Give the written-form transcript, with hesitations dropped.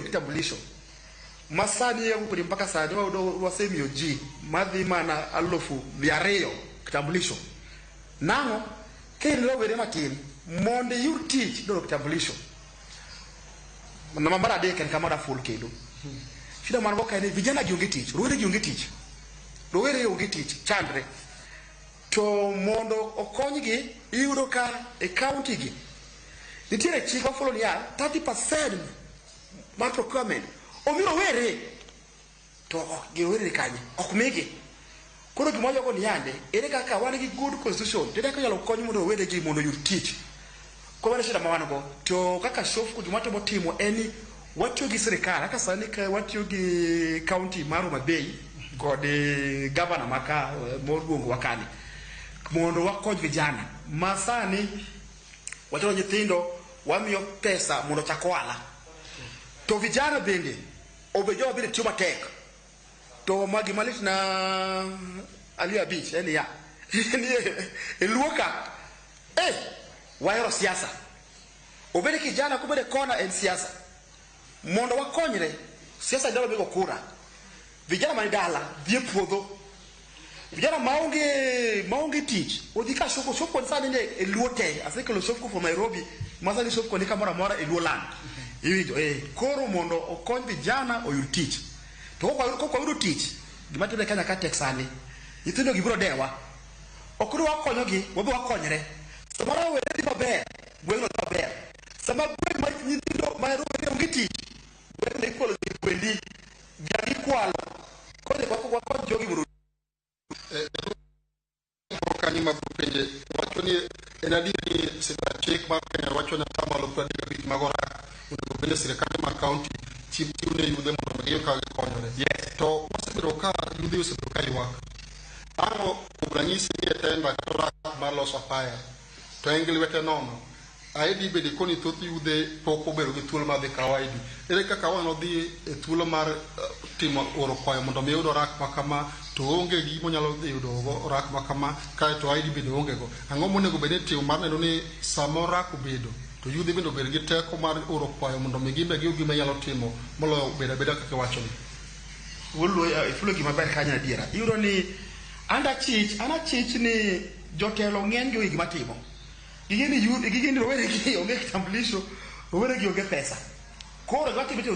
kitambulisho. Masani kodi mpaka sani wayudo wasemiyo ji madhi mana 200,000 kitambulisho. Nang'o? Ka in rawere matin, mondo iyud tich idwaro kitambulisho. Namba mar adek en kama full kendo. Shida man go ka en ni vijana gi onge tich, rowere gi onge tich. Rowere onge tich, chandre. To mondo okonygi, iyudo ka e county gi nitiere chik mafulo niya 30% mar procurement omi rowere to ok gi rowere kanye ok migi. Koro gima wajogo ni yande ere kaka wan gi good constitution to ere kaka inyalo kony mondo rowere gi mondo oyud tich. Koro mano e shida ma wan go. To kaka Shofco gima watemo timo en ni watiyo gi sirikal kaka sani ka watiyo gi county mar Homa Bay kod gavana ma ka moluongowa kani mondo wakony vijana ma sani wachulo nyithindo wamiyo pesa mondo ochak ohala. To vijana bende obed joma bende tiyo matek. To ma gima lit na aliyo abich en niya ni e Luo ka wahero siasa. Obed kijana kobed e kona en siasa. Mondo wakonyre, siasa ndalo migo kura. Vijana mani dala dhi e puodho. Vijana maonge tich odhi ka Shofco. Shofco sani ni e Luo te. Asekelo Shofco from Nairobi. Ma sani Shofco ni kamoro amora e Luo land. Iwinjo koro mondo okony vijana oyud tich. To kok wayudo tich, gima timre Kenya ka tek sani. Nyithindo gi biro dewa. Ok ni wakonyogi, wabe wakonyre. Sama rawere dhi maber, gweng'no dhi maber. Sama gweng' ma nyithindo ma rowere onge tich, gweng'no ikwalo gwendi, dhiang' ikwalo. Koro wakony jogi mondo Kanyo ma penje wacho ni en adier ni chik mar Kenya wacho ni 35% mag orak onego bed ni sirkande mag kaunti chiw ne yudhe mondo giyud kaka gikonyore. To wasebedo ka yudhe osebedo ka ywak. Ang'o kuom ranyisi ni e tenda kata orak mar loso apaya to en gi lwete nono. ID bende koni thoth yudhe pok obedo gi thuolo mar dhi kawo ID. Ere kaka wang' odhi e thuolo mar timo oro kwayo mondo mi oyud orak ma kama to onge gi gima onyalo dhi yudo go orak ma kama kaeto ID bende onge go. Ang'o monego bed ni itimo mar neno ni sama orak obedo to yudhe bende obed gi teko mar oro kwayo mondo mi gin be giyud gima ginyalo timo moloyo bedo abeda kaka iwacho ni. Wuod ifulo gima ber kanyo adiera. Iyudo ni an achich, an achich ni jotelo ng'eny gi onge gima timo. Ging'e ni rowere gi onge kitambulisho, rowere gi onge pesa. Koro gima timre to